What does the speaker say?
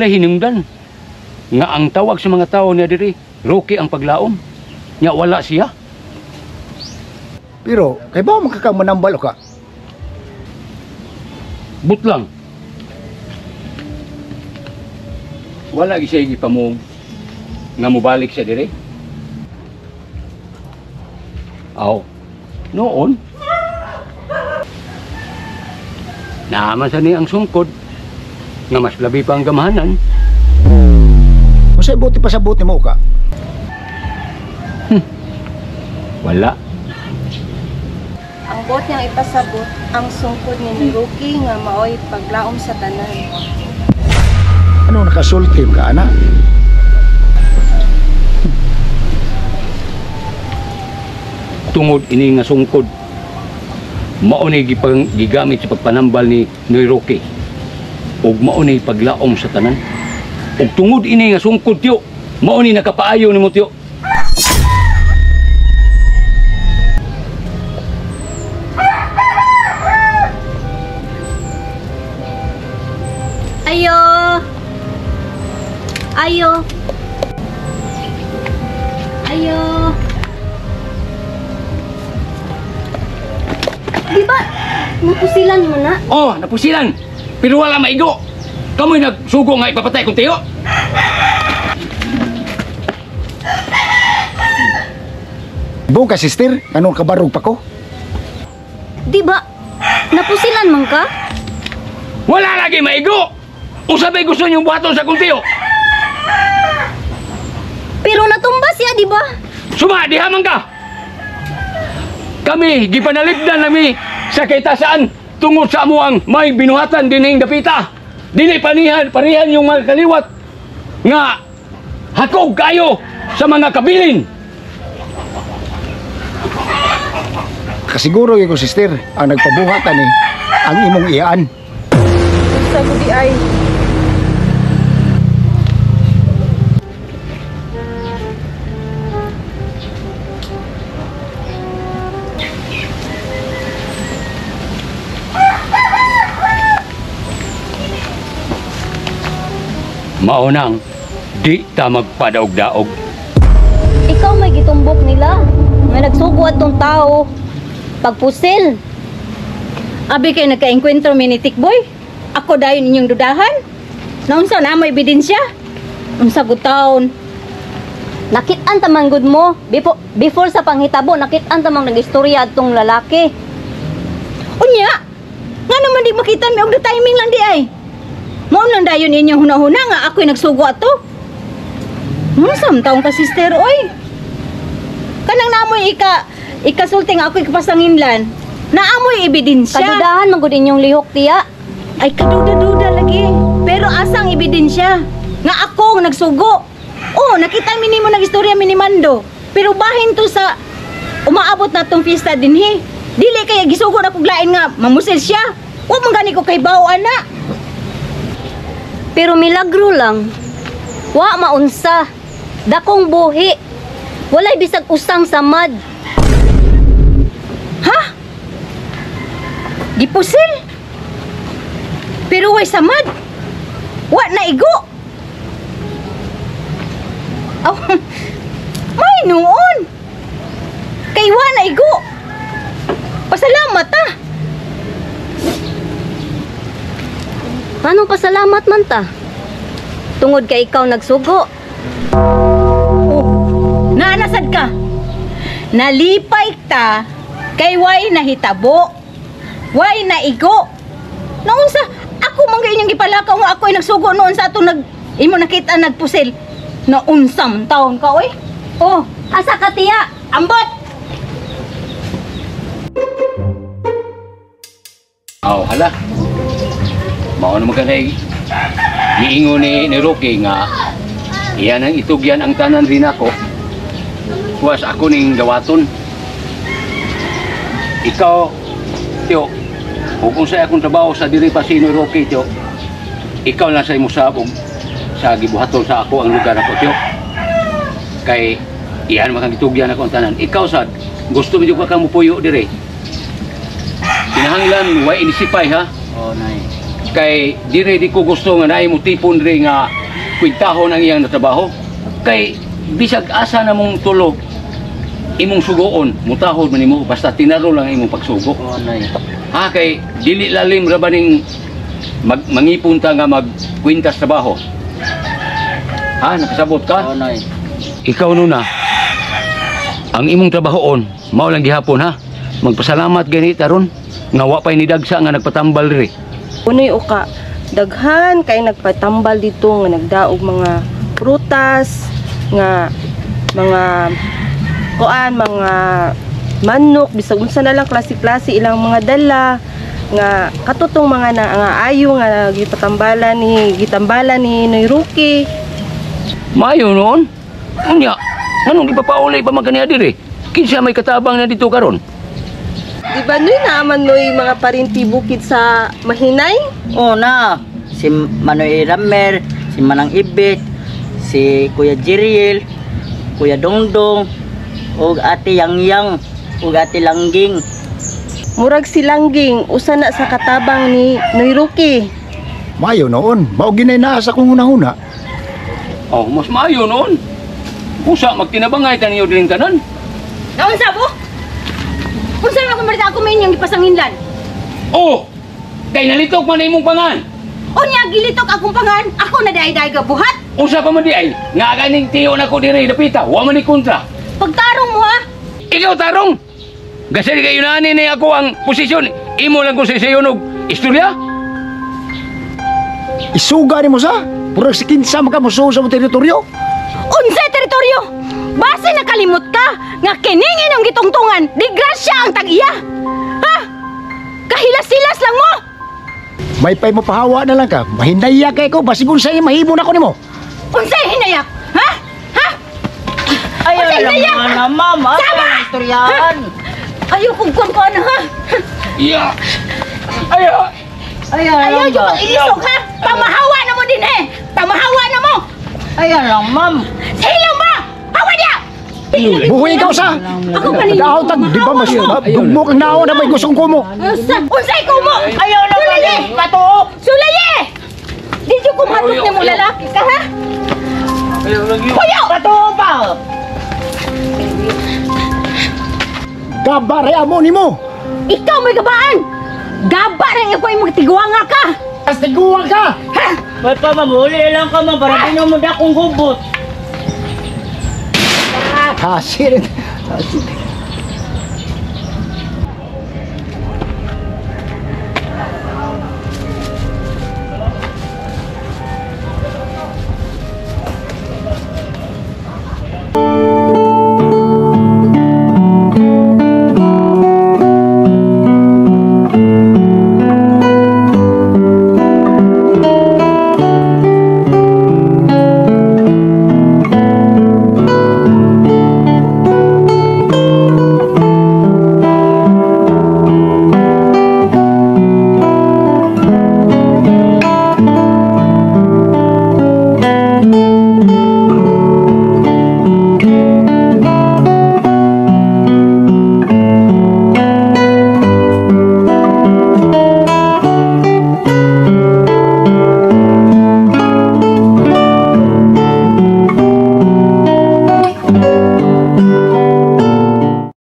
Walay hinungdan nga ang tawag sa mga tao niya diri, Rocky ang paglaom. Nya wala siya. Pero kay ba man ka manambal ka? Butlang. Wala gi siya gipamong nga mobalik siya diri. Aw, noon. Naaman sa ni ang sungkod nga mas labi pa ang gamahanan. Unsay buti pa sa buti mo ka? Wala. Ang bot niyang ipasabot ang sungkod ni Rocky nga maoy paglaom sa tanan. Ano nakasulti ka ana? Tungod ini nga sungkod, mao ni gigamit sa pagpanambal ni Rocky ug mao ni paglaom sa tanan. Ug tungod ini nga sungkod tiyo, mao ni nakapaayo nimo tiyo. Ayo. Ayo. Ayo. Di ba napusilan mo na? Oh, napusilan. Pero wala maigo. Kamoy nagsugo nga ipapatay kong tiyo. Buong ka, sister. Anong kabarog pa ko? Di ba napusilan man ka? Wala lagi maigo. Usabay gusto niyong buhaton sa kong tiyo. Pero natumba siya, di ba? Suma, diha man ka. Kami, gipanalipdan nami sa kaitasaan tungod sa amuang may binuhatan dinhing dapita. Dili panihan yung mga kaliwat nga hakog kayo sa mga kabilin. Kasiguro ko, sister, ang nagpabuhatan ni ang imong iyaan. Sa di ay maunang di ta magpadaog-daog. Ikaw may gitumbok nila. May nagsugo atong tao. Pagpusil. Abi kay nagka-enkwentro mi ni Tikboy. Ako dayon inyong dudahan. Naunsa na mo ebidensya? Unsa gud taon? Nakit-an ta man gud mo. Before sa panghitabo, nakit-an ta mang nag-istorya adtong lalaki. Unya, nga naman di makita mi og timing lang di ay. Mao lang dayon inyong hunahuna nga ako'y nagsugo ato. Unsa man taong ka sister oy? Kanang naamoy ikasulti nga ako'y kapasanginlan. Naamoy ebidensya. Kadudahan man gud inyong lihok tiya. Ay kaduda-duda lagi. Pero asang ebidensya nga ako ang nagsugo? Oh, nakita mi nimo nag-istorya mi ni Mando. Pero bahin to sa umaabot na tong fiesta dinhi. Dili kay gisugo na kog lain nga mamusil siya. Wa man gani ko kay bao ana. Pero milagro lang. Wa maunsa. Dakong buhi. Walay bisag usang samad. Ha? Gipusil? Pero way samad. Wa na igo. Aw, may noon. Kay wa na igo. Pasalamat ta. Anong pasalamat man ta? Tungod kay ikaw nagsugo. Oh, naanasad ka. Nalipay ta kay way nahitabo. Way naigo. Noon sa ako man gay inyong gipalakaw nga ako'y nagsugo noon sa atong imo nakita nagpusil. Naunsa man taon ka oy. Oh, asa ka tiya? Ambot. Aw, hala. Mao naman ka na giingon ni Rocky nga iyan ang itugyan ang tanan rin ako. Was ako ning gawaton. Ikaw, tiyo, kung sa akong trabaho sa diri pa si Rocky, tiyo, ikaw lang sa imong sabog sa gibuhaton sa ako ang lugar ako, tiyo. Kay iyan man kang gitugyan ako ang tanan. Ikaw sad, gusto mo ka kang mupuyo diri. Kinahanglan way inisipay ha. Oh, nay. Kay dire di ko gusto nga naay mo tipon diri nga kwintahon ang iyang natrabaho. Kay bisag asa na mong tulo imong sugoon, mutahod man nimo basta tinaro lang ang imong pagsugo. Oo, Noy. Ha, kay dili lalim ra ba ning mangipon ta nga magkwintas trabaho. Ha, nakasabot ka? Oo, Noy. Ikaw nuna, ang imong trabahoon, mao lang gihapon ha. Magpasalamat gani taron nga wa pay nidagsa nga nagpatambal diri. Unoy uka, daghan kay nagpatambal dito nga nagdaog mga prutas, nga mga kuan, mga manok, bisag unsa na lang klase-klase ilang mga dala nga katutong mga na, nga ayo nga gipatambalan ni gitambalan ni Noy Roque. Maayo noon. Unya, nganong ipapauli pa man kaniya diri? Kinsa may katabang na dito karon? Di ba Noy naaman Noy mga parinti bukid sa Mahinay? Oo na. Si Manoy Ramer, si Manang Ibit, si Kuya Jeriel, Kuya Dongdong, ug Ate Yangyang, ug Ate Langging. Murag silangging usa na sa katabang ni Noy Roque. Maayo noon, mao ginay naa sa akong hunahuna. Oh, mas maayo noon. Usa magtinabangay ta ninyo diring tanan. Naunsa mo? Unsa man akong balita ako may inyong gipasanginlan? Oh, kay nalitok man imong pangan. Unya gilitok akong pangan, ako na daay-daay gabuhat. Usa pa man di ay nga ganing tiyo nako diri dapita, wa man ni kontra. Pagtarong mo ha. Ikaw tarong. Gasali kayo na ni ako ang posisyon. Imo lang ko sa sayon og istorya. Isuga nimo sa purag si kinsa man ka mosuo sa mong teritoryo. Unsay teritoryo? Base nakalimot ka nga kining inyong gitungtungan, di grasya ang tag-iya. Ha? Kahilas-hilas lang mo. May pay mo pahawa na lang ka. Mahinaya kay ko basig unsay mahimo na ko nimo. Unsay hinayak? Ha? Ha? Ayaw Unsay lang hinayak? mga na, ma'am. Ayaw lang istoryahan. Ayaw kong kuwan ko ano ha? Iya. Ayo. Ayaw Ayaw lang yung ba? pag-iisog ha? Pamahawa na mo din eh! Pamahawa na mo! Ayaw lang, ma'am. Sa ba? Hawa niya! Buhi ikaw sa. Ako pa ninyo. Dahon tag di ba mas dugmok ang naon na may gustong kumo. Unsa? Unsay ko mo? Ayaw lang Sulaye! Patuok! Sulaye! Di jud ko matok Ayaw, nimo ayaw. lalaki ka ha? Ayaw lang yun. Puyo! Patuok pa! Gabare amo nimo. Ikaw may gabaan! Gaba rin ako ay magtiguanga ka! Tiguan ka. May pa, ma'am. Huli lang ka, ma'am. Para di na mo dakong hubot. Hasir.